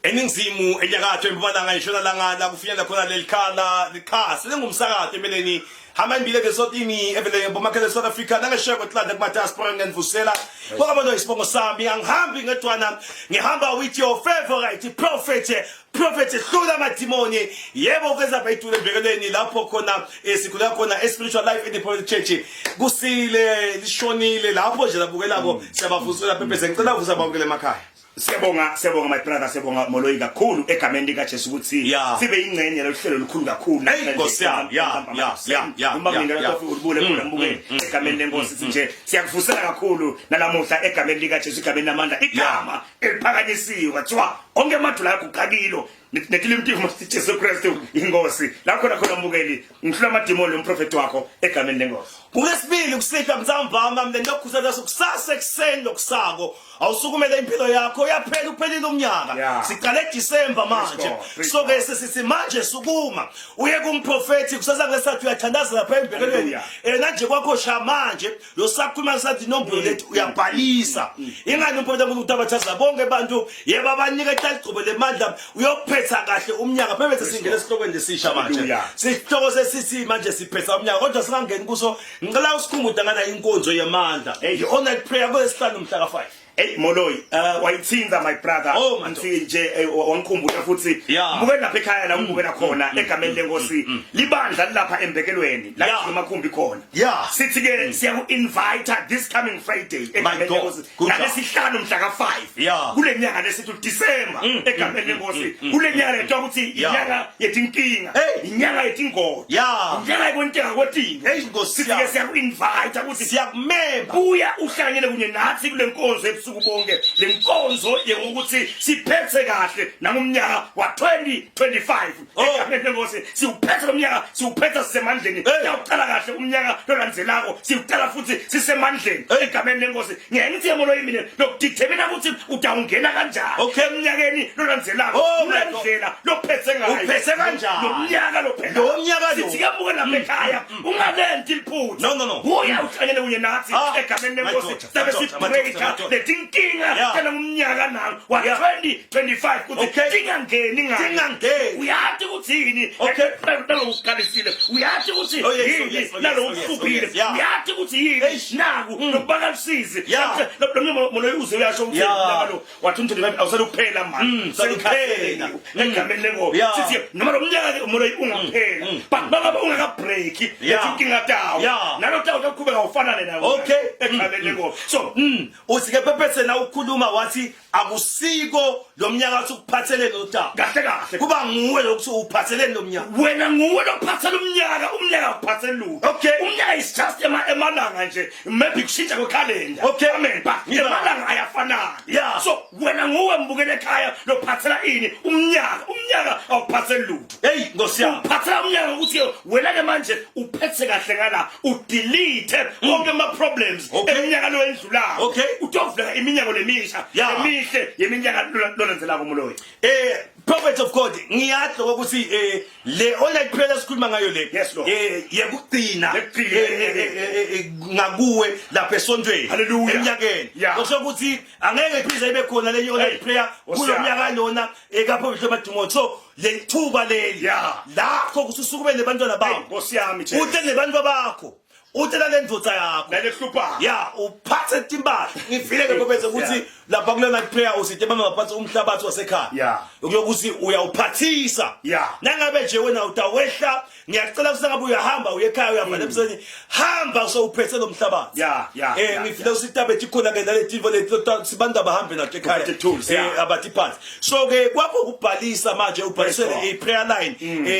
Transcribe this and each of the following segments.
Eningizimu, enyakatho, empumalanga, entshonalanga, la kufinyelela khona leli khala likhasi lingumsakazo empeleni hamba imbile ngesotini evele bomakhele South Africa nangesheya kwetlanda kuma-diaspora. Ngenivusela kwakabantu isibongo sami, angihambi ngedwana, ngihamba with your favorite prophet, Prophet Hlula Madimoni. Yebo, kwezapha ithule embekelweni lapho khona sikhuleka khona e-Spiritual Life in the Prophet Church. Kusile lishonile lapho nje labukelako, siyabavusela phepheze. Ngicela uvusa ababukele emakhaya. Siyabonga, siyabonga my brother, siyabonga Moloi kakhulu egameni lika Jesu ukuthi sibe ingxenye lohlelo olukhulu kakhulu. Hey, Nkosi yami, ya. Uma kunina lapho ulibule khona mbukeli egameni lenkosi, sithi nje siyakuvusela kakhulu nalamuhla egameni lika Jesu, egameni lamandla, igama eliphakanyisiwe, kwathiwa onke amadula aguqakilo netilimi tivuma sithi Jesu Kristu inkosi. La khona khona mbukeli, ngihlula amadimoni lomprofeti wakho egameni lenkosi. Kulesibili kusihlwa mntsambama, mina ngiyokhuthaza kusasa ekuseni lokusako, awusukumele impilo yakho, uyaphela, uphelile umnyaka. Siqale December manje. God, praise So ke God. sesithi manje sukuma uye kumprofeti kusasa ngesathi uyathandaza lapha embekelweni. Hallelujah. Nanje kwakho sha manje lo sakhuluma sathi inombolo lethu uyabhalisa. Ingani umprofeti uNkulunkulu abathaza bonke abantu, yebo, abanika iqhaligcobo lemandla, uyophetha kahle umnyaka. Phephethe singena esihlokweni lesisha manje. Hallelujah. Sihloko sesithi manje siphetha umnyaka, kodwa singangeni kuso, ngicela usikhumbude ngana inkonzo yamandla, Hey. i-all night prayer kwesihlanu mhla ka-5. Hey Moloi, wayithinta my brother. Oh, my. Ngithi nje wangikhumbula futhi. Mbukeli lapha ekhaya la ungibukela khona egameni lenkosi. Libandla lilapha embekelweni la kumakhumbi khona. Sithi ke siyaku invite this coming Friday egameni God. lenkosi. Good job. Nalesihlanu mhla ka5. Kule nyanga lesithi December egameni lenkosi. Kule nyanga lethiwa ukuthi inyanga yetinkinga, Hey. inyanga yetingozi. Inyanga yekwenteka kwetinto. Hey, Nkosi Sithi ke yami. siyaku invite ukuthi Siyakumemba. Buya uhlanganyele kunye nathi kule nkonzo ebusuku bonke, le nkonzo yokuthi siphethe kahle nangomnyaka wa-2025. Egameni lenkosi siwuphethe lo mnyaka, siwuphetha sisemandleni. Hey. Siyawuqala kahle umnyaka lolandzelako, siwuqala futhi sisemandleni Hey. egameni lenkosi. Ngeke ngithi molo yimine lokudetermina ukuthi utawungena kanjani emnyakeni lolandzelako. Oh, my Kule God. ndlela lophethe ngayo. Uphethe kanjani? Lo mnyaka lophethe. Lo mnyaka lo. Sithi ke mbuke lapha ekhaya, ungalenti liphutha. No, no, no. Buya uhlangene kunye nathi Ah, egameni my lenkosi, daughter, sabe my daughter, my daughter, sibreaka my daughter. letinkinga tena ngumnyaka nawo wa 2025 ukuthi tingangeni ngani. Tingangeni. Uyati ukuthi yini nalokuqalisile, uyati ukuthi Oh, yes, oh, yini yes, oh, yes, oh, yes, oh, nalokuhluphile, yes, yeah. uyati ukuthi yini Eish. naku nokubaka lusizi. Lo molo uze uyasho ukuthi umnyaka lo wa 2025 awuseluphela manje. Seluphela. Egameni lenkosi sithi noma lo mnyaka ke umoya ungaphela, but bangabe ungakabreaki letinkinga tawo, nalo tawo uqhubeka ufanane nawo egameni lenkosi. So Uthi ke phephetse na ukhuluma wathi akusiko lo mnyaka wathi ukuphatheleni lo taba. Kahle kahle. Kuba nguwe lokuthi uphatheleni lo mnyaka. Wena nguwe lophathela umnyaka, umnyaka ukuphathela lutho. Umnyaka is just emalanga nje, maybe kushintsha kwekhalenda. Amen, but emalanga ayafanana. So wena nguwe mbukele ekhaya lophathela ini umnyaka, umnyaka awuphatheli lutho. Hey, Nkosi yami. Uphathela umnyaka ukuthi wena ke manje uphethe kahle ngala udelete konke ama problems eminyaka lo endlulayo. Utovuleka iminyaka lemisha emihle yeminyaka lolandzelako muloyi. Prophet of God, ngiyadlo ukuthi le online prayer esikhuluma ngayo le Yes, Lord. Yekugcina Yekugcina. Ngakuwe lapha esontweni Hallelujah. eminyakeni. Kusho ukuthi angeke iphinde ibe khona lenye online Hey, prayer Nkosi kulo yami. mnyaka lona ekaProphet Madimoni. So le thuba leli lakho ukuthi usukumele nebantwana Hey, bakho, Nkosi yami Jesu. ute nebantwana bakho, ute nale ndvodza yakho nalehluphayo. Ya, uphathe timpahla. Ngivile ke Prophet ukuthi lapha kule night prayer usite mama baphathe umhlabathi wasekhaya ukuyokuthi uyawuphathisa. Nangabe nje wena utawehla, ngiyacela ukuthi ngabe uyahamba uye ekhaya, uyavala ebuseni, hamba usewuphethe lo mhlabathi. Ngivile usitabethe ikhona ke nale tinto leti sibantu abahambe nato ekhaya. Uphethe tools, Abathi phansi. So ke kwakho ukubhalisa manje, ubhalisele Praise God. I prayer line.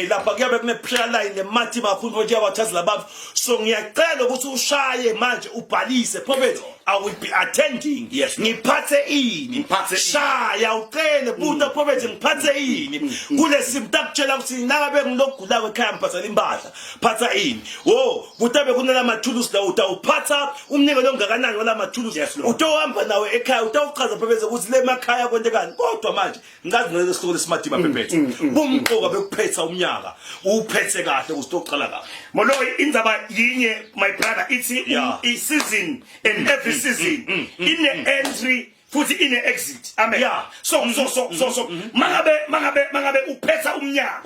Lapha kuyabe kune prayer line nemathi makhulu nje yawachaza labantu. So ngiyacela ukuthi ushaye manje ubhalise. Prophet, I will be attending. Yes, Lord. Ngiphathe ini? Ngiphathe ini. Shaya ucele, buta prophet, ngiphathe ini kulesimo? Takutshela ukuthi nangabe ngilokugulako ekhaya ngiphathela impahla, phatha ini. Wo kutabe kunalamathulusi la, utawuphatha umnikelo ongakanani walamathulusi? Yes, Lord. Utohamba nawe ekhaya, utawuchaza phephethe ukuthi le makhaya kwentekani. Kodwa manje ngazi ngalesi sihloko lesimadima phephethe, bumqoka bekuphetha umnyaka, uphethe kahle ukuze utoqala kahle. Moloi, indzaba yinye my brother, ithi i-season and every season ine entry Futhi ine exit. Amen. So mangabe uphetha umnyaka,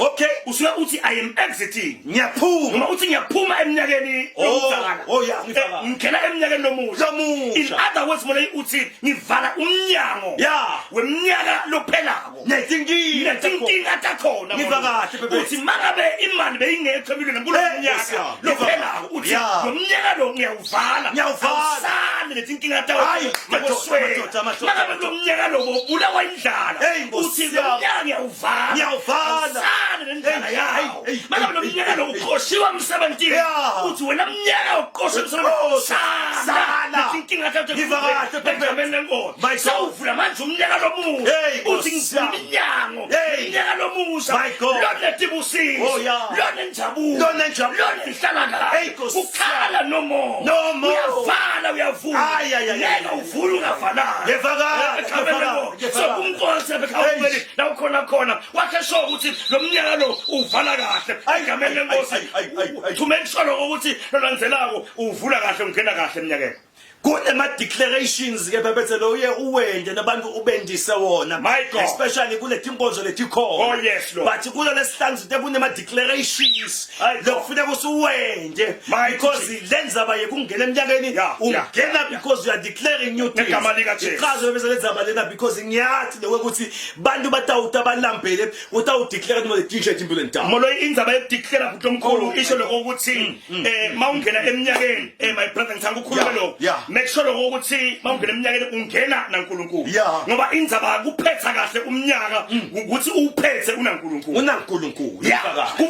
usuke uthi, "I am exiting." Ngiyaphuma. Noma uthi, "Ngiyaphuma eminyakeni Oh, yokuqala." oh, yeah, ngifaka. Ngingena eminyakeni lomusha. Lomusha. In other words, mona uthi ngivala umnyango weminyaka lophelako netinkinga. Netinkinga takhona. Ngiva kahle, Bebe. Uthi mangabe imali beyingekho empilweni kulo Yes, mnyaka yeah. lophelako, uthi Yeah. lo mnyaka lo ngiyawuvala. Ngiyawuvala. Awusali netinkinga tawo. Hayi, madoda, madoda, madoda. Mangabe lo mnyaka lo bowubulawa indlala, Hey, Nkosi uthi lo yami. mnyaka ngiyawuvala. Ngiyawuvala. Awusali nendlala Hey, yawo. hey, hey, Mangabe lo hey, mnyaka lo hey, hey. uqoshiwa emsebenzini, uthi wena mnyaka uqoshiwa emsebenzini, Uqoshwa. sala Sala. netinkinga tawo. Ngiva kahle, Bebe. Egameni lenkosi. My God. Sawuvula manje umnyaka lomusha. Hey, Uthi Nkosi yami. ngivula iminyango. Hey. Iminyaka lomusha. My God. Lonetibusiso. Oh, yeah. Lonenjabulo. Lonenjabulo. Lonenhlalakahle. Hey, Nkosi Ukhala no more. No more. Uyavala, uyavula. Ay, ay, ay, ay, Ngeke ay. uvule ungavalanga. Ngeva kahle, Egameni ngeva lenkosi. kahle, So ngeva kahle. umnkosi ekhawumeli la ukhona khona wakhe sure ukuthi lo mnyaka lo uvala kahle. Ay, Egameni ay, lenkosi. ay, ay, ay, ay. To make sure ukuthi lolandzelako uvula kahle, ungena kahle eminyakeni. Kunema-declarations ke, bebethe, lo uye uwende nabantu ubendise wona. My God. Especially kule tinkonzo letikhona. Oh, yes, Lord. But kulo lesihlanu site kunema-declarations My God. lokufuneka usuwende My because le ndzaba yekungena eminyakeni, ungena because you are declaring new things. Ngegama likaJesu. Ichazo bese le ndzaba lena, because ngiyathi lokuthi bantu batawuta balambele, utawudeclare noma letisha empilweni tabo. Molo, indzaba yokudeclare, futhi omkhulu, Oh, isho my lokho ukuthi mawungena eminyakeni, my brother, ngithanda ukukhuluma lokho. Make sure lokho ukuthi mawungena eminyakeni ungena naNkulunkulu. Ngoba indzaba kuphetha kahle umnyaka ukuthi uwuphethe unaNkulunkulu. UnaNkulunkulu.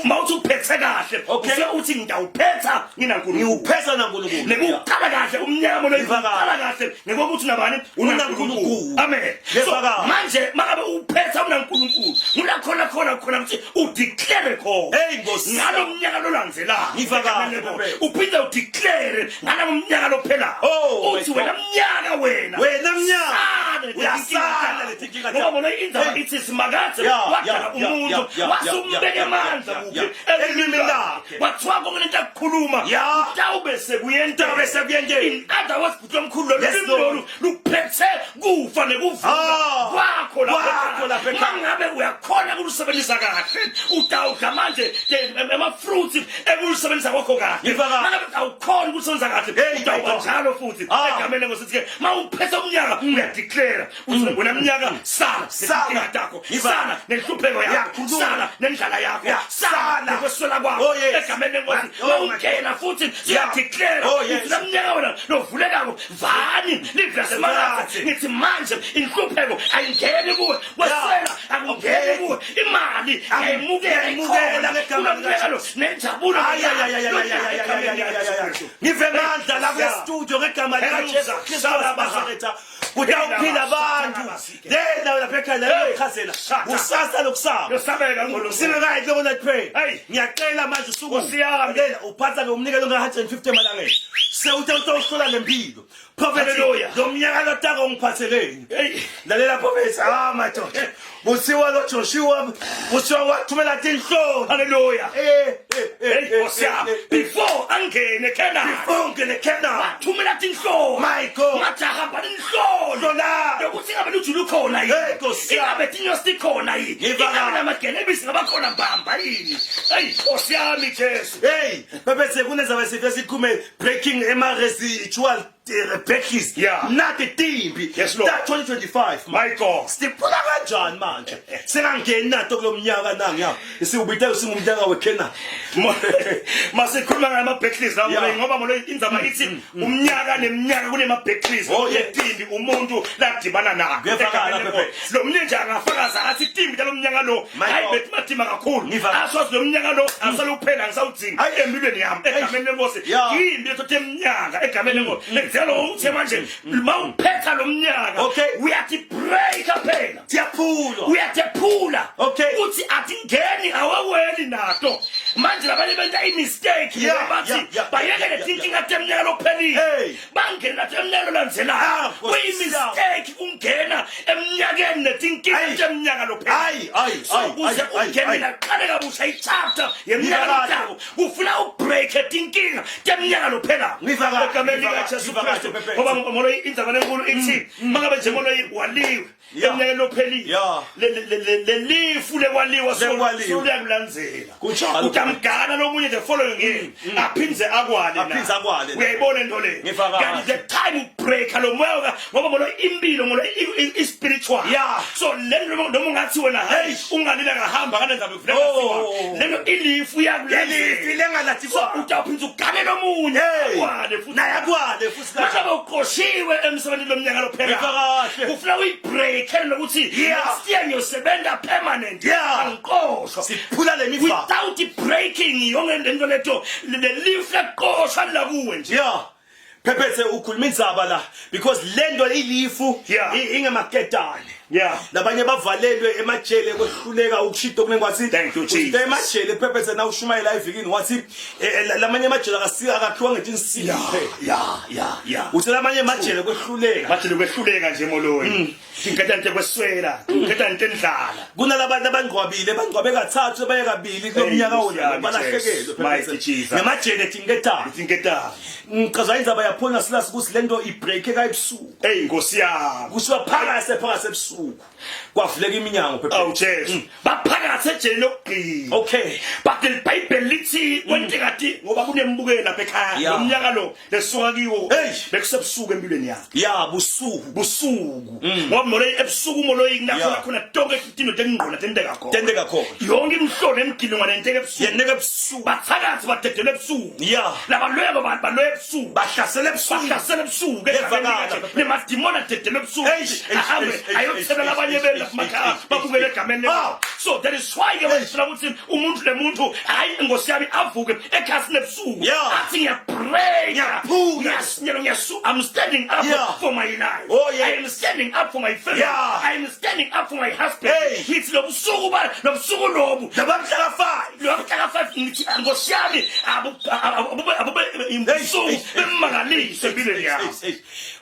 Mawuthi uphethe kahle, usuke uthi ngidawuphetha nginaNkulunkulu. Ngiwuphetha naNkulunkulu. Nekuqala kahle umnyaka, molo, Ngivaka. uqala kahle ngekokuthi unabani? UnaNkulunkulu. UnaNkulunkulu. Amen. So Ngivaka. manje mangabe uphetha unaNkulunkulu, ngula khona khona khona ukuthi udeclare khona Hey, Nkosi. ngalo mnyaka lolandzelako. Ngiva kahle, Bebe. Uphinde udeclare ngalo mnyaka lophelayo. Oh, my Uthi God. wena mnyaka, wena Wena mnyaka. Sale Uyasala letinkinga ngoba takho. bona indaba Hey. ithi simakathe wadala umuntu, wasumbeka emandla kuphi? Elwimini lakhe. Kwathiwa konke lento akukhuluma utawube sekuyenteka. Utawube sekuyenteka. In other words, bhuti omkhulu, lolu Yes, limi Lord. lolu luphethe kufa nekuvuka kwakho Kwakho lapha ekhaya. Mangabe uyakhona ukulusebenzisa kahle, utawudla manje ema-fruits ekulusebenzisa kwakho kahle. Ngivaka. Mangabe awukhona ukulusebenzisa kahle, Hey, my utawuba God. njalo futhi. Egameni lenkosi sithi-ke ma uphethe umnyaka, uyadeclare uthi wena mnyaka, sala Sala. nezinkinga takho, Ngiva. sala nenhlupheko Yeah, yakho, khuluma. sala nendlala yakho, sala sala. nekweswela kwakho. Oh, yes. Egameni lenkosi, Oh, ma my ungena futhi siyadeclare Oh, yes. uthi lamnyaka wena lovulekako, vani live lasimakathe. Simakathe. Ngithi manje inhlupheko ayingeni kuwe, kweswela akungeni kuwe, imali ngiyayimukela. Ngiyayimukela ngegama Kulomnyaka lo nenjabulo. Ay, ay, ay, ay, ay, ay, ay, ay, ay, ay, ay, ay. Ngive mandla la kule studio ngegama likaJesu Kristu waseNazaretha, kutawuphila abantu lena lapha ekhaya la yokuchazela kusasa lokusaba. Yosabeka ngolo. Singakayi kuloko night prayer. Hey. Ngiyacela manje usuku Nkosi yami. Lela uphatha ke umnikelo nga-150 emalangeni, sewuthe utawuhlola lempilo, prophet. Hallelujah. Lo mnyaka lotako ngiphatheleni? Hey. Lalela, prophet, ah, madoda, kuthiwa lo Joshua, kuthiwa wathumela tinhloli. Hallelujah. Eh. Hey, Nkosi yami, before angene Canaan, Before ungene Canaan, wathumela tinhloli. My God. Ngathi ahamba tinhloli Hlola. lokuthi ingabe lujulu ukhona yini, Hey, Nkosi yami. ingabe tinyosi tikhona yini, Ngiva ingabe kahle. namagelebisi ngabakhona mbamba yini. Eyi, Nkosi yami Jesu. Hey, bebese kunezaba sife sikhume breaking ema residual battles. Nathi timbi Yes, Lord. ta 2025. My God. Siphula kanjani manje? Singangeni nato kulomnyaka nangiya. Siwubita singumnyaka weKena. Masikhuluma ngama-battles la, ngoba molo indzaba ithi umnyaka neminyaka kunema-battles yetimbi umuntu ladibana nayo. Kuyevakala, Egameni Pepe. lenkosi. Lo mnye nje angafakaza athi timbi talo mnyaka lo, My hayi, God. bethi matima kakhulu. Ngiva. Aswazi lo mnyaka lo asaluphela, ngisawudzinga Ayi. empilweni yami egameni lenkosi. Yimbi letho eminyaka egameni lenkosi ngizelo uthe manje mawuphetha lo mnyaka, uyathi break phela. Siyaphulwa. Uyathephula. Uthi athingeni, aweweli nato manje labanye benta i-mistake. Bathi bayekele tinkinga teminyaka lophelile, bangene nato eminyaka lolandzelako. Ah, Nkosi. Kuyi-mistake kungena eminyakeni netinkinga Ayi. teminyaka lophelile. Ayi, ayi, Ayi, So ayi, kuze ayi, ayi, ungene ayi. naqale kabusha i-chapter yeminyaka Ngiva kahle. lotako kufuna ubreak tinkinga teminyaka lophela Ngiva kahle, egameni ngiva kahle, likaJesu ngiva kahle, Kristu Pepe. ngoba molo indzaba lenkulu ithi mangabe nje molo waliwe eminyakeni lophelile lelifu lekwaliwa soluyakulandzela utamgana lomunye the following year aphindze akwale aphindze akwale uyayibona into le kanti the time break lo moya ngoba molo impilo molo i spiritual so le noma ungathi wena hey ungalila ngahamba kanendzaba kuvuleka oh. lento ilifu iyakulifu lengalathi so utawuphinza ugane lomunye akwale futhi naye akwale futhi Mangabe uqoshiwe emsebenzini lomnyaka lophela kahle kufuna uyibreak nokuthi next year ngiyosebenza permanent angiqoshwa siphula le mifa without breaking yonke lento leto le lifu laqoshwa la kuwe nje yeah Phephethe ukhuluma indzaba la because lento ilifu ingemaketane labanye bavalelwe emajele kwehluleka ukushida okunengi wathi Thank you Jesus emajele Phephethe na ushumayela evikini wathi eh, eh, lamanye amajele akasika akakhiwa ngetinsimbi ya ya ya uthi lamanye amajele kwehluleka majele kwehluleka nje moloyi Ngikhetha nje kweswela ngikhetha nje endlala kunalabantu abangcwabile bangcwabe kathathu abaye kabili kulomnyaka wona balahlekelwe ngemajele tinketana tinketana ngichaza indaba yaphona silasi ukuthi lento ibreak ka ebusuku hey nkosi yami kusuka phakathi phakathi ebusuku kwavuleka iminyango phepha awu Jesu mm. baphakathi ejele lokugcina okay but iBhayibheli lithi kwenteka ti ngoba kunembukeli lapha ekhaya lomnyaka lo lesuka kiwo bekusebusuku empilweni yakhe ya busuku busuku mm. ngoba moloyi ebusuku moloyi kunakhona khona tonke itinto tengqola tenteka khona tenteka khona yonke imhlolo emgilingwane yenteka ebusuku yenteka ebusuku bathakathi badedelwe ebusuku ya labaloya baloya ebusuku bahlasele ebusuku bahlasele ebusuku nemadimoni adedelwe ebusuku ahambe ayothela labanye benu lapha emakhaya babukele egameni ah. so that is why ke bafuna ukuthi umuntu lemuntu hayi ingosi yami avuke ekhasini ebusuku athi ngiyabreak ngiyasu I'm standing up for my life oh, yeah. I am standing up for my family I am standing up for my husband ngithi lobusuku ba lobusuku lobu labamhla ka-5 labamhla ka-5 ngithi nkosi yami abube abube imbusuku bemangaliso empilweni yami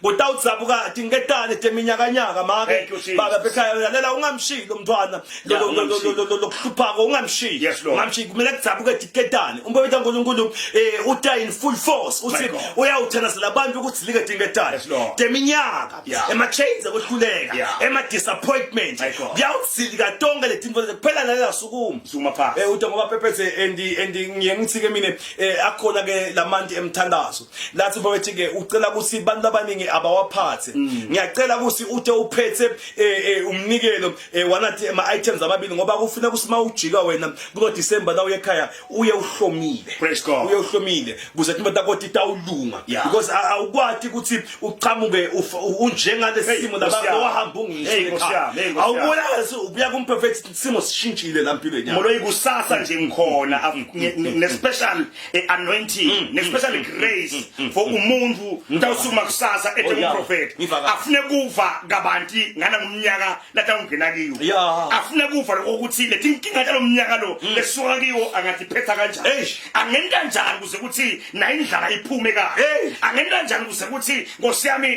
kutawudzabuka tinketane teminyakanyaka make baba bekhaya lalela ungamshiyi lo mntwana lokuhluphako ungamshiyi ungamshiyi kumele kudzabuke tinketane umbabetha uNkulunkulu eh uta in full force uthi uyawuthandazela abantu ukuthi zilike tinketane teminyaka ema chains ekwehluleka ema disappointment kuyawudzilika tonke letinto kuphela lalela sukuma sukuma phansi eh uthi ngoba phephethe and and ngiye ngithi ke mina eh akhona ke lamanti emthandazo lathi babethi ke ucela ukuthi abantu abaningi abawaphathe mm. ngiyacela ukuthi uthe uphethe eh, eh, umnikelo eh, wanathi ama items amabili ngoba kufuna ukuthi mawujika wena kulo December la uye ekhaya uye uhlomile praise God uye uhlomile kuze tinto takho titawulunga because awukwati ukuthi uqhamuke unjengalesimo laba wahamba ungisho awubona ubuya kumprofethi isimo sishintshile la mpilweni yakho molo ikusasa nje ngikhona ne special eh, anointing mm, ne special mm, mm, grace for umuntu mtawusukuma kusasa ethe Oh, umprofeti Ngiva kahle. afune kuva kabanti ngana ngumnyaka latawungena kiwo Yeah. afune kuva lokho ukuthi letinkinga talomnyaka lo lesuka kiwo angatiphetha kanjani Eish. angenta njani kuze ukuthi nayo indlala iphume kahle Hey. angenta njani kuze ukuthi nkosi yami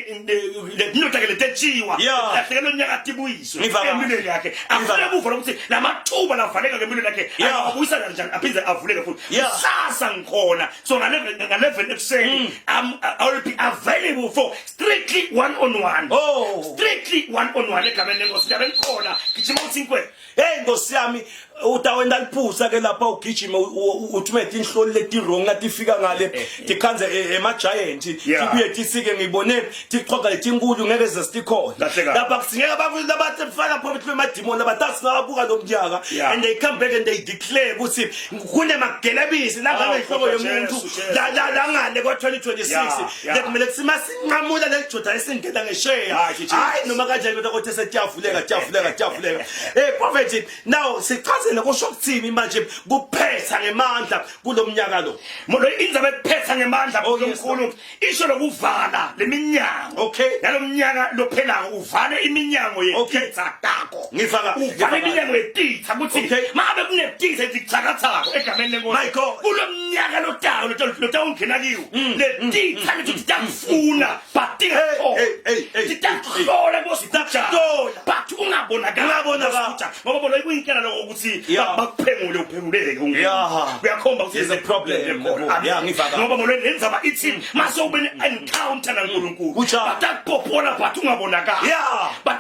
letindoda ke letetshiwa Yeah. lahlekela unyaka tibuyiswe Ngiva kahle. empilweni yakhe afune kuva lokuthi lamathuba lavaleka ngempilweni yakhe Yeah. angawabuyisa kanjani aphinde avuleke futhi Yeah. kusasa ngikhona so nga-11 ekuseni I will be available for strictly one on one Oh. strictly one on one egameni lenkosi ngiyabe ngikhona gijima uthi inkwe Hey Nkosi yami utawenda liphusa ke lapha ugijima uthumele tinhloli leti wrong natifika ngale eh, eh. tikhanze eh, ema giant tibuye tisike ngibone tiqhoga letinkulu ngeke ze sitikhona lapha kusingeke abantu labathe faka phakathi kwemadimoni labathathu nababuka lo mnyaka and they come back and they declare ukuthi kunemagelebisi la ngangenhloko yomuntu la la la ngale kwa 2026 lekumele kuthi masinqamula lelijoda esingena ngesheya hayi noma kanjani kodwa kodwa setiyavuleka tiyavuleka tiyavuleka eh prophet now sichazele kusho ukuthini manje kuphetha ngemandla kulomnyaka lo Molo indzaba ekuphetha ngemandla Oh, yes, mkhulu isho lokuvala leminyaka Okay. nalomnyaka lophelako uvale iminyango Okay. yetitsa takho Ngifaka- uvale ngifaka. Kuneminyango yetitha ukuthi mangabe kunetitha ezikuthakathako egameni lenkosi. My God. Kulomnyaka lotayo lotawungena kiwo. Letitha lethi titakufuna but tingathola. Hey, hey, hey, Titakuhlola nkosi. Titakuhlola. But ungabonakali. Ungabonakali. Ngoba bona kuyinkinga lokho ukuthi bakuphengule uphenguleke ungene. Kuyakhomba ukuthi There's a problem. khona. Yeah, ngiva kahle. Ngoba bona lenzaba ithi mase ube ne-encounter naNkulunkulu. Kunjalo. Batakupopola but ungabonakali. But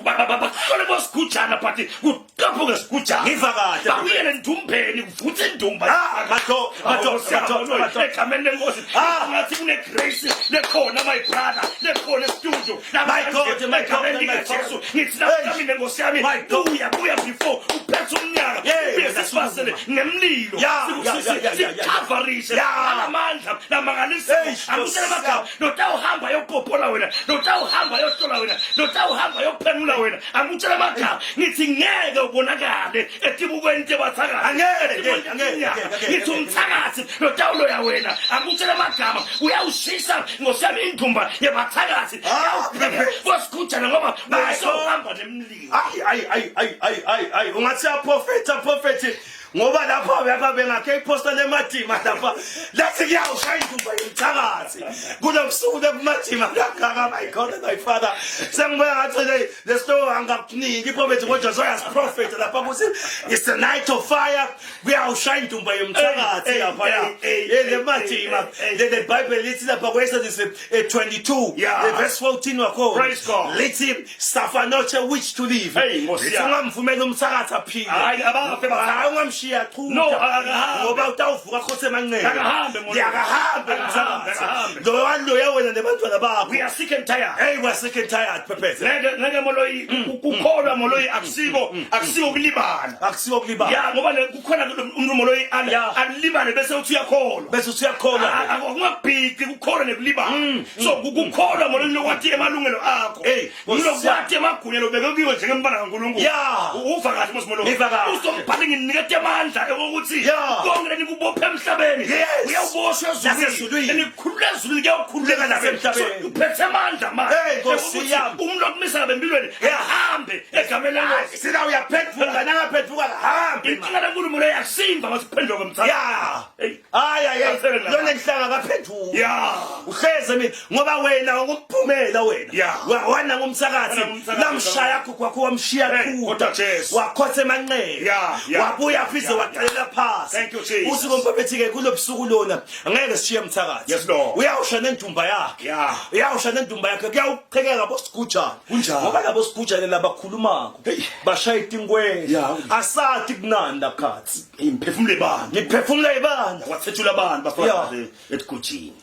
bakuhlole bosigujana but kuqaphuke sigujana. Ngiva kahle. Bakuyele endumbeni kuvuthe indumba. Ah, Matho, Matho, Matho, Matho. Egameni lenkosi. Ah. Ngathi kune grace lekhona my brother, lekhona e-studio. My God, my God, Egameni my likaJesu. God. Ngithi Hey. namhla mina nkosi yami My God. buya buya before uphethe umnyaka. Yeah, Ubuye sisibasele ngemlilo. Yeah. Sikucoverishe. Alamandla lamangalisa. Hey, Akutshela Nkosi amagama. Lotawuhamba yokupopola wena. Lotawuhamba yohlola wena. Lotawuhamba yokuphengula wena. Akutshela amagama. Ngithi ngeke ubonakale etibukweni tebathakathi. Angeke, Etibukweni angeke, teminyaka. angeke, Ngithi umthakathi lotawuloya wena. Akutshela amagama. Uyawushisa nkosi yami indumba yebathakathi. Ah, Uyawupheka ngoba My wena God. sowuhamba nemlilo. Ayi ayi ayi ayi ayi ayi ayi ungathi uyaprofetha prophet ngoba lapha lapha bengakhe iposta lemadima lapha lathi kuyawushaya indumba yomthakathi kulobusuku bekumadima kangaka. My God and my Father, sengibuya ngathi le le story angakuniki prophet kodwa soyasiprofetha lapha ukuthi it's the night of fire, kuyawushaya indumba yomthakathi Hey, lapha hey, hey, le hey, madima. hey, hey. The Bible lithi lapha kweSodisi 22 Yeah. verse 14 wakhona Praise God. lithi suffer not a witch to live. Hey, Nkosi Lithi yami. ungamvumeli umthakathi aphile. Hayi, abafe bathakathi. Hayi, ungamshiya qhuda. No, akahambe. Ngoba utawuvuka khothe emanqele. Akahambe, Molo. Akahambe Akahambe, umthakathi. akahambe. Lo waloya wena nebantwana bakho. We are sick and tired. Hey, we are sick and tired, Pepethe. Ngeke Moloyi, kukholwa Moloyi akusiko kulibala. Akusiko kulibala. Ya, ngoba kukhona umuntu Moloyi alibale bese uthi uyakholwa. Bese uthi uyakholwa. Akungabhiki kukholwa nekulibala. So kukholwa Moloyi lokwathi emalungelo akho. Hey, Nkosi Ngilokwathi emagunya lobeke kiwe njengembala kaNkulunkulu. Uva kahle mos Moloyi. Ngiva kahle. Uzombhala nginikete amandla ukuthi konke lenikubophe emhlabeni uyawuboshwa ezulwini. Nasezulwini. Lenikhulula ezulwini kuyawukhululeka Nasemhlabeni. So, uphethe amandla manje. Hey, Nkosi Ukuthi yami. umuntu okumisa ngabe empilweni ahambe egameni lenkosi. Sina uyaphethuka nangaphethuka hambe. Inkinga lenkulu Moloyi akusimba masiphenduka komthakathi. Hey. Hayi hayi. Akusele la. Lona inhlanga kaphenduka. Uhleze mina ngoba wena ungumphumela wena. Wana ngumthakathi Wana ngumthakathi. lamshaya kwakho kwakho wamshiya Hey, qhuda. kodwa Jesu. Wakhotha emanqele. Wabuya phinde waqalela phansi. Thank you, Jesus. Uthi komphethi ke kulobusuku lona angeke sishiye umthakathi. Yes, Lord. Uyawusha nendumba yakhe. Uyawusha nendumba yakhe kuyawuqhekeka bosigujana. Kunjalo. Ngoba labo sigujane labakhulumako Hey. bashaya itinkwele. Asathi kunani laphathi. Ngiphefumule bani? Ngiphefumula ibandla. Wathethula abantu bafana esigujini.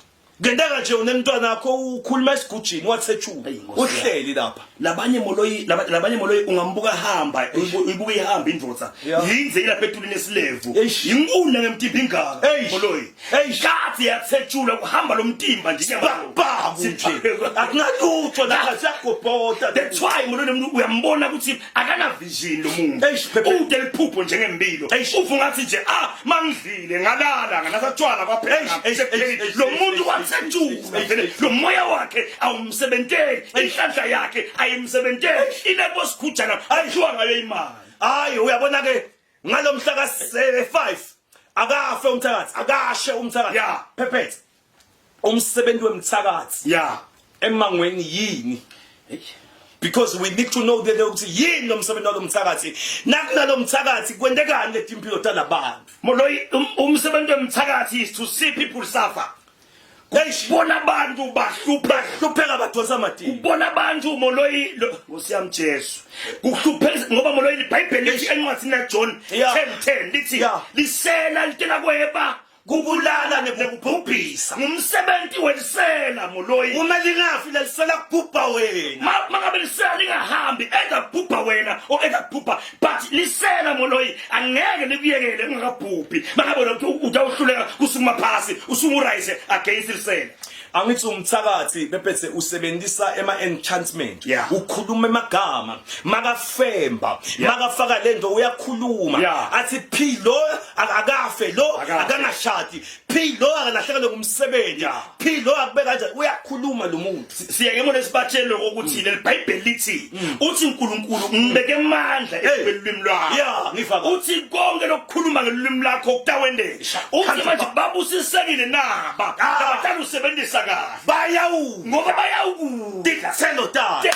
Ngenteka nje unemntwana wakho ukhuluma esigujini wathethula. Hey, Nkosi yami. Uhleli lapha. Labanye Moloyi labanye Moloyi ungambuka hamba uyibuka ihamba indvodza. Yeah. Yinze ilapha etulini esilevu. Eish. Inkulu ngemtimba ingaka Eish. Moloyi. Eish. Kathi yathethula kuhamba lo mtimba nje inyama. Babu nje. Akunalutho lapha siyagobhota. That's why Moloyi nomuntu uyambona ukuthi akana vision lo muntu. Eish, Pepe. Ude liphupho njengempilo. Eish. Uva ngathi nje mangidlile ngalala nganasatshwala kwaphela. Eish, eish, eish, eish, Lo eish, muntu eish, wathethula eish, vele eish. lo moya wakhe awumsebenteli, inhlanhla yakhe ayimsebenteli, ilebo sikhujana ayithiwa ngayo imali. Hayi uyabona ke ngalomhla ka 5 akafe umthakathi, akashe umthakathi. Phephethe. Umsebenzi wemthakathi emangweni yini? Because we need to know that ukuthi yini lo msebenzi walomthakathi. Nakunalo mthakathi kwentekani letimpilo talabantu. Moloyi umsebenzi wemthakathi is to see people suffer. Eish, Bona abantu bahlupha hlupheka badonsa amadini. Ubona abantu Moloyi Nkosi yami Jesu. Kuhlupheka ngoba Moloyi iBhayibheli lithi encwadini kaJohn 10:10 lithi lisela litela kweba Kubulala nekubhubhisa. Ngumsebenzi welisela Moloyi. Uma lingafi lelisela kubhubha wena. Mangabe lisela lingahambi either kubhubha wena or either kubhubha, but lisela Moloyi angeke likuyekele ungakabhubhi. Mangabe wena utawuhluleka kusukuma phasi usumurise against lisela. Angithi umthakathi bephethe usebenzisa ema enchantment. Yeah. Ukhuluma emagama, makafemba, Yeah. makafaka lento uyakhuluma. Yeah. Athi phi lo akafe lo Akafe. akangashadi, phi lo akalahlekelwe ngumsebenzi, Yeah. phi lo akube kanjani uyakhuluma lo muntu. Siye ke mona sibatshele ukuthi leli Bible lithi uthi uNkulunkulu ngibeke amandla elwimi lwakho. Yeah, ngifaka. Uthi konke lokukhuluma ngelwimi lakho kutawendeka. Uthi manje babusisekile naba Ah. abahlala usebenzisa kahle Bayawu ngoba bayawukudla. tithelo tayo.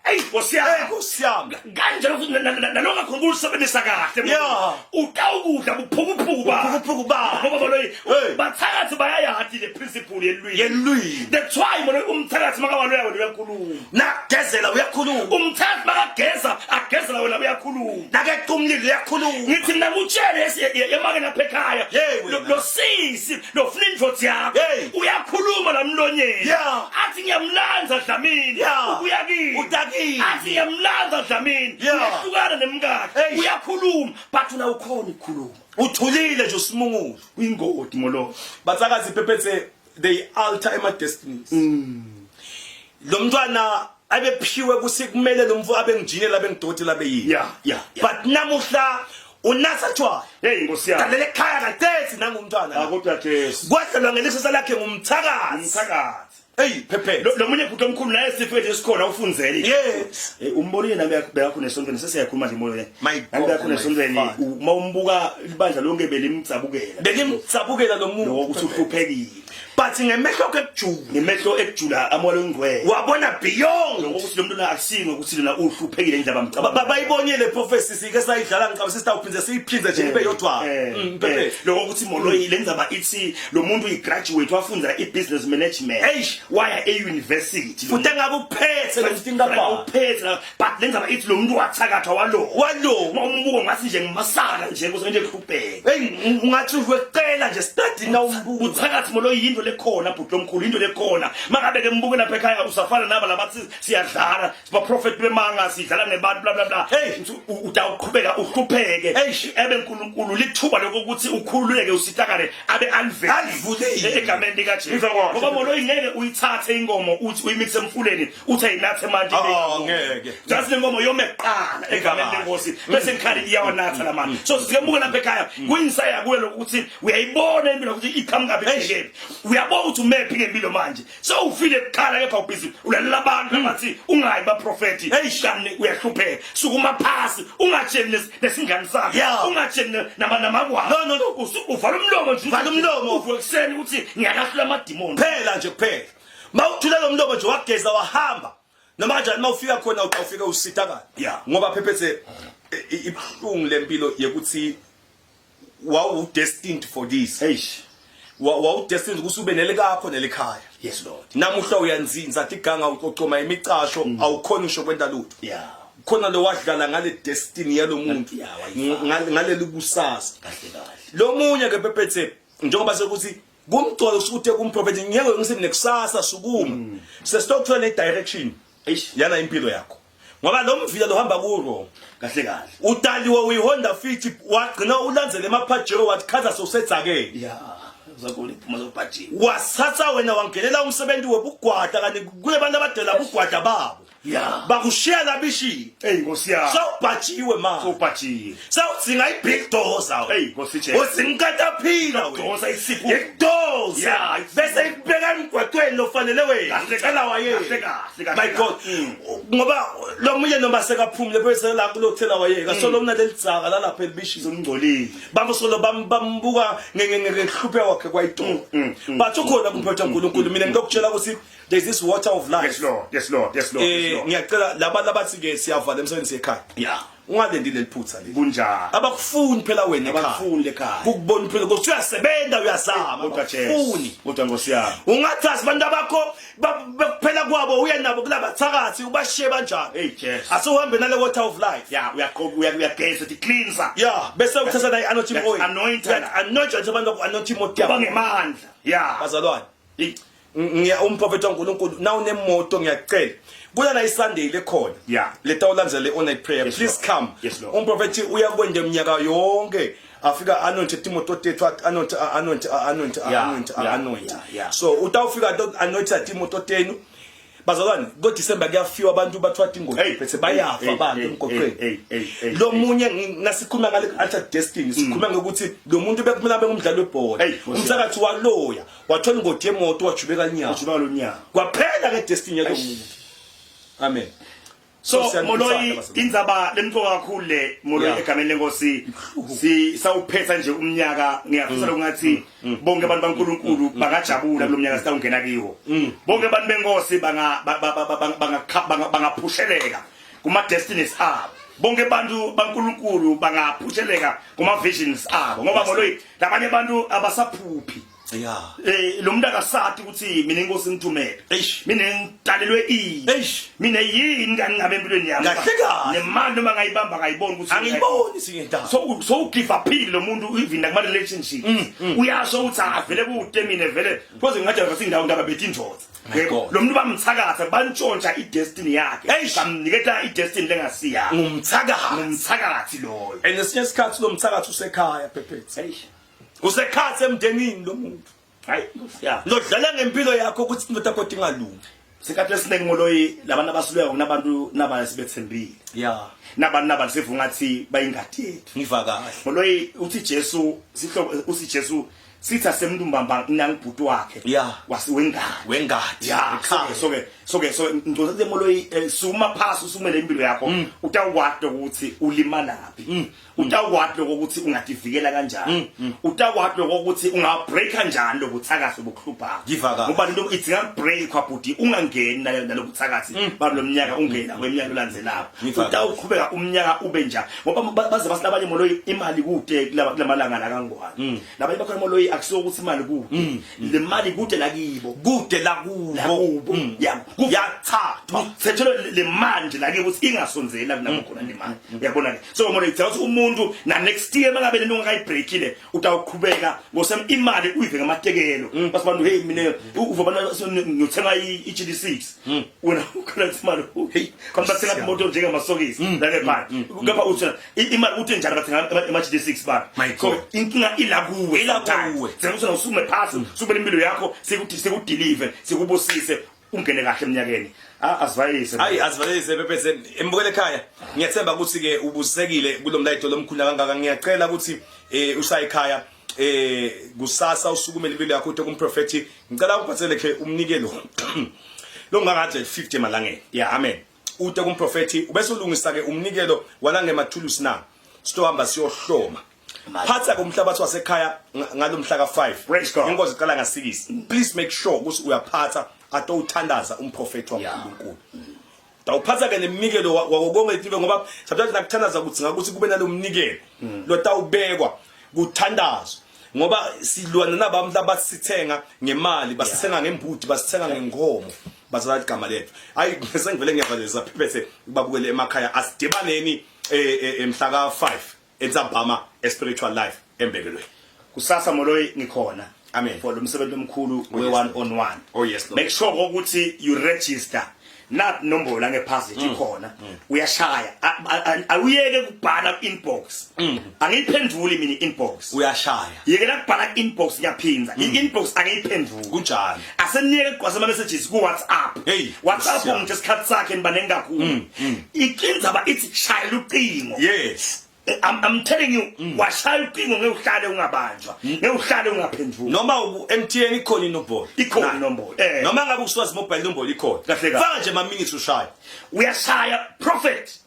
Eyi Nkosi Hey yami. Nkosi yami. Kanjalo futhi nalonga khona ulisebenzisa kahle. Yeah. Utawukudla buphukuphuku ba. Buphukuphuku ba. Ngoba baloyi Hey. bathakathi bayayati le principle yelwimi. Yelwimi. That's why mona umthakathi makawaloya wena uyakhuluma. Nagezela uyakhuluma. Umthakathi makageza agezela wena uyakhuluma. Nakeqa umlilo uyakhuluma. Ngithi mina ngutshele emake lapha ekhaya. Hey, wena. Lo sisi lo funa indvodzi yakho. Hey. Uyakhuluma la mlonyeni. Yeah. Athi ngiyamlanza Dlamini. Yeah. Ubuya kimi. Utakile. Athi ngiyamlanza Dlamini. Yeah. Uyahlukana nemkakhe. Hey. Uyakhuluma but una ukhona ukukhuluma. Uthulile nje usimungulu. Uyingodi molo. Batsakazi phephethe they alter ema destinies. Lo mntwana abephiwe ukuthi kumele lo mfo abe ngijinela abe ngidokotela abe yini. Yeah. But namuhla unatha tshwala. Hey Nkosi yami. Galela ekhaya katethi nangumntwana. Akodwa Jesu. Kwadlalwa ngelisasa lakhe ngumthakathi. Umthakathi. Hey phephethe. Lo munye bhuti omkhulu naye sifike esikhona ufunzele. Yes. Umbonile nami bekakhona esontweni sesiyakhuluma nje moya. My Nami God, bekakhona my esontweni Father. uma umbuka ibandla lonke belimdzabukela. Belimdzabukela lo muntu. Lokho ukuthi uhluphekile. But ngemehlo ekujula Ngemehlo ekujula amoya ongcwele. wabona beyond. Lokho ukuthi lo muntu la akusingo ukuthi lona uhluphekile indaba mcabanga. Bayibonile prophecy sike sayidlala ngicabanga sister uphindze siyiphindze nje ibe yodwa. Phephethe. Lokho ukuthi moloyi le ndzaba ithi lo muntu uyigraduate wafunda i-business management. Eish. Waya e-university. Futhi engabe uphethe lo mtinga uphethe la but le ndzaba ithi lo muntu wathakathwa walo. Walo. Uma umbuko ngathi nje ngimasaka nje kuze nje kuhlupheke. Hey ungathi ukwecela nje study na umbuko. Uthakathi molo yinto lekhona bhuti lomkhulu into lekhona. Mangabe ke mbuke lapha ekhaya usafana naba labathi siyadlala siba prophet bemanga sidlala ngebantu bla bla bla. Hey. Utawuqhubeka uhlupheke. Eish. Ebe uNkulunkulu lithuba lokuthi ukhululeke usitakale abe alivele. Alivulile. Egameni lika Jesu. Ngizwa kahle. Ngoba molo ingeke uyithathe inkomo uthi uyimithe emfuleni uthi ayinathe manje. Ah, ngeke. Just lenkomo yome kuqala egameni lenkosi bese ngikhali iyawanatha lamanje. So sikemuka lapha ekhaya kuyinsaya kuwe lokuthi uyayibona impilo ukuthi iqhamuka phi kephi. Uyabona ukuthi umephi ngempilo manje. So ufile kuqala kepha ubhizi ulalela abantu abathi ungayi baprofeti. Eish. Kanti uyahlupheka. Sukuma phasi ungatsheli nesingane sakho. Yeah. Ungatsheli namakwakho. No. Uvala umlomo nje. Vala umlomo. Uvuka ekuseni ukuthi ngiyakahlula amadimoni. Phela nje kuphela. Mawuthula lo mlomo nje wageza wahamba. Noma kanjani mawufika khona utawufika usitakala. Yeah. Ngoba phephethe ibuhlungu lempilo yekuthi wawu destined for this. Eish. Wawu destined ukuthi ube nelikakho nelikhaya. Yes Lord. Namuhla uyanzinza iganga ucocoma imicasho awukhona usho kwenta lutho. Yeah. Khona lo wadlala ngale destiny yalomuntu. Yeah, wayifaka. Ngaleli kusasa. Kahle kahle. Lo munye ke phephethe njengoba sekuthi kumgcolo usukuthe kumprofeti ngeke ngithi nekusasa sukuma. Sesitokuthola ne direction. Eish. Yana impilo yakho. Ngoba lo mvila lo hamba ku wrong. Kahle kahle. Udaliwe uyiHonda Fit wagcina ulandzele emaphajero wathi khaza sosedzakeni. Yeah. Uzakole iphuma zobhajini. Wasatha wena wangenela umsebenzi wobugwada kanti kule bantu abadela ubugwada babo. Yeah. Bakushiya labishi. Hey Nkosi yami. Sawubhajiwe manje. Sowubhajiwe. Sawudzinga ibulldozer. Hey Nkosi Jesu. Udzinga ikataphila wena. Dosa isiphu. Idoze. Yeah. Bese ikubeka emgwaqweni lofanele wena. Kahle Cela wayena. Kahle kahle kahle. My God. Ngoba lo munye noma sekaphumule bese la kulothela wayeka solo kunalelidzaka lalapha elibishini. Songcolile. Bamsolo bambuka ngekuhlupheka kwakhe kwayitolo. But ukhona kumphetha uNkulunkulu mina ngizokutshela ukuthi there is this water of life. Yes Lord. Yes Lord. Yes Lord. Yes Lord. Ngiyacela laba labathi ke siyavala emsebenzini ekhaya. Yeah. Ungalendi leliphutha leli. Kunjani? Abakufuni phela wena ekhaya. Abakufuni ekhaya. Kukubona phela ukuthi uyasebenza uyazama. Kodwa Jesu. Abakufuni. Kodwa Nkosi yami. Ungathi abantu abakho bekuphela kwabo uye nabo kulabathakathi ubashiye kanjani. Hey Jesu. Asuhambe nale water of life. Yeah, uyaqoka uyageza uthi cleanser. Yeah, bese uthatha la anointing oil. Anoint. Anoint nje abantu anoint imoto yakho. Bangemandla. Yeah. Bazalwane. Ngiya umprofeti kaNkuluNkulu na unemoto ngiyacela. Kulana iSunday lekhona. Yeah. Letawulandzela le all night prayer. Yes, Please Lord. come. Yes, Lord. Umprofeti uyakwenda iminyaka yonke. Afika anoint timoto tethu anoint anoint anoint anoint anoint. So utawufika anoint timoto tenu. Bazalwane, ngo December kuyafiwa abantu bathiwa tingoti phethe bayafa abantu emgwaqweni. Lo munye nasikhuluma ngale alter destiny sikhuluma ngokuthi lo muntu bekumele abe ngumdlali webhola. Umsakathi waloya wathola ingoti yemoto wajubeka inyawo. Wajubeka lo nyawo. Kwaphela ke destiny yalo muntu. Amen. So Moloi indzaba lemcoka kakhulu le Moloi egameni lenkosi si sawuphetha nje umnyaka ngiyafisa lokungathi bonke abantu baNkuluNkulu bangajabula kulomnyaka sitawungena kiwo. Bonke abantu benkosi banga banga bangaphusheleka kuma destinies abo. Bonke abantu baNkuluNkulu bangaphusheleka kuma visions abo ngoba Moloi labanye abantu abasaphuphi. Yeah. Eh lo muntu akasathi ukuthi mina inkosi ngithumele. Eish. Mina ngidalelwe ini. Eish. Mina yini kanti ngabe empilweni yami. Kahle kahle. Nemali noma ngayibamba ngayibona ukuthi Angiyiboni singentaba. So so give up lo muntu even nakuma relationship. Uyasho ukuthi avele kude mina vele because ngathi ngathi indawo ndaba bethi indoda. My God. Lo muntu bamthakatha bantshontsha idestiny yakhe. Eish. Bamniketa idestiny lengasiya. Ngumthakathi. Ngumthakathi loyo. And esinye isikhathi lo mthakathi usekhaya phephethe. Eish. Usekhathe emndenini lo muntu. Hayi Nkosi yami. Lodlala ngempilo yakho ukuthi indoda yakho ingalungi. Sikhathi esiningi Moloi labantu abasilweko kunabantu nabanye sibethembile. Yeah. Nabantu nabantu sivu ngathi bayingadi yethu. Ngiva kahle. Moloi uthi Jesu sihlobo uthi Jesu sitha semuntu mbamba nangibhuti wakhe. Yeah. Wasiwengadi. Wengadi. Yeah. Ekhaya. So ke so ke so ngicela Moloi suma phasi usumele impilo yakho utawukwati ukuthi ulimalaphi. Utakwati lokho ukuthi ungadivikela kanjani. Utakwati lokho ukuthi ungabreak kanjani lobuthakathi obukuhluphayo. Ngiva kahle. Ngoba lento idinga break bhuti ungangeni nalobuthakathi balomnyaka ungena kweminyaka olandzelako. Ngiva kahle. Utawuqhubeka umnyaka ube njani ngoba baze basilabanye Moloi imali kude kulamalanga la kangwane. Labanye bakhona Moloi akusiwo ukuthi imali kude. Le mali kude lakibo. Kude lakubo. Lakubo. Yeah. Yathathwa. Sethelo le mali nje lakibo ukuthi ingasonzeli la kunabo khona le mali. Uyabona ke. So Moloi idinga ukuthi umuntu na next year mangabe lento ungakayibreakile utawuqhubeka ngosem imali uyive ngamatekelo. Base bantu hey mina uva abantu ngiyothenga i-GD6. Wena ukhola ukuthi imali hey kanti bathenga imoto njengamasokisi la ngephana. Kepha uthi imali uthi njani bathenga ama GD6 baba. My So God. inkinga ila kuwe. Ila kuwe. Sicela ukuthi usukume phasi, usukele impilo yakho, sikuthi sikudeliver, sikubusise, ungene kahle eminyakeni. Ah asivayise. Hayi asivalelise bebese embukele ekhaya. Ngiyathemba ukuthi ke ubusekile kulomlayito lomkhulu kangaka. Ngiyacela ukuthi usayikhaya kusasa usukumele impilo yakho uthi kumprofeti ngicela uphathele ke umnikelo lo ngakaje 50 emalangeni. Yeah. Amen. Ute kumprofeti ubese ulungisa ke umnikelo walangemathulusi na. Sitohamba siyohloma. Phatha kumhlabathi wasekhaya ngalomhla ka5. Praise God. Inkosi iqala nga6. Please make sure ukuthi uyaphatha atowuthandaza umprofeti waNkulunkulu. Tawuphatha ke neminikelo wako konke itive ngoba sometimes nakuthandaza ukuthi ngakuthi kube nalomnikelo lotawubekwa kuthandazwa ngoba silwana nabantu abasithenga ngemali basithenga ngembuti basithenga ngenkomo bazala igama lethu. Hayi sengivele ngiyavalelisa phephethe babukele emakhaya asidibaneni emhla ka5 entsambama e-spiritual life embekelweni. Kusasa Moloi ngikhona. Amen. For lo msebenzi omkhulu Oh, we yes, one on one. Oh, yes, Lord. Make sure ukuthi you register. Nathi nombolo la ngephasi ikhona. Uyashaya. Awuyeke kubhala ku inbox. Angiyiphenduli mina inbox. Uyashaya. Yekela kubhala inbox ngiyaphinza. I-inbox angiyiphenduli. Kunjani? Aseniyeke kugqwasa ama messages ku WhatsApp. Hey, WhatsApp siya. nje isikhathi sakhe nibanengi kakhulu. Icinzaba ithi shayela ucingo. Yes. I'm telling you washaya ucingo ngeke uhlale ungabanjwa ngeke uhlale ungaphenduli. Noma u MTN ikhona inombolo. Ikhona inombolo. Noma ngabe uswazi mobile inombolo ikhona. Kahle kahle. Faka nje ama minutes ushaya. Uyashaya prophet.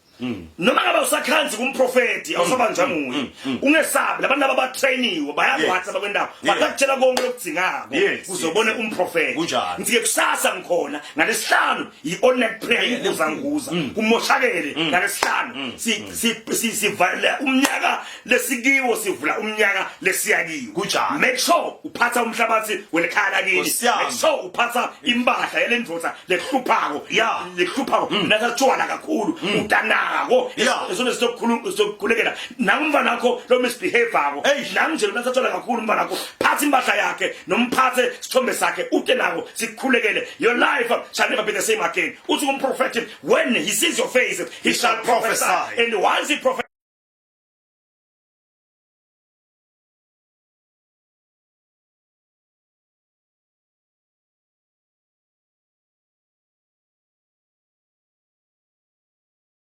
Noma ngabe usakhanzi kumprofeti awusabanjwa nguye. Ungesabi labantu laba batrainiwe bayakwazi abakwendawo. Bakutshela konke lokudzingako uzobone umprofeti. Kunjalo. Ngike kusasa ngikhona ngalesihlanu i-online prayer inguza nguza kumoshakele ngalesihlanu si sivala umnyaka lesikiwo sivula umnyaka lesiyakiwo. Kunjalo. Make sure uphatha umhlabathi welikhaya lakini. Nkosi yami. Make sure uphatha impahla yalendvodza lehluphako. Yeah. Lehluphako nathatshwala kakhulu utanako. nako esona sizokukhulekela nangumfana wakho lo misbehavior nangu nje lona sathola kakhulu umfana wakho, phatha impahla yakhe nomphathe sithombe sakhe, ute nako sikukhulekele. Your life shall never be the same again. Uthi kumprofeti, when he sees your face, he shall prophesy, and once he prophesies.